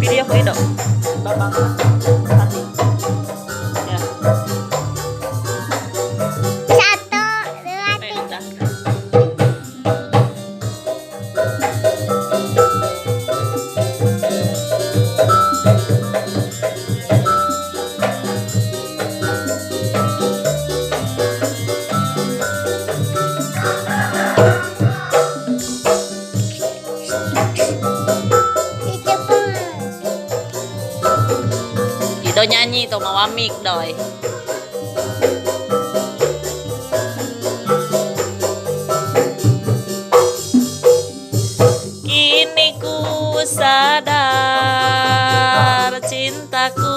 Video ko ito. Babang tadi. Ya. 1, 2, Eh, 3. udah. Itu pun. Ido nyanyi tuh mau amik doi. Kini ku sadar cintaku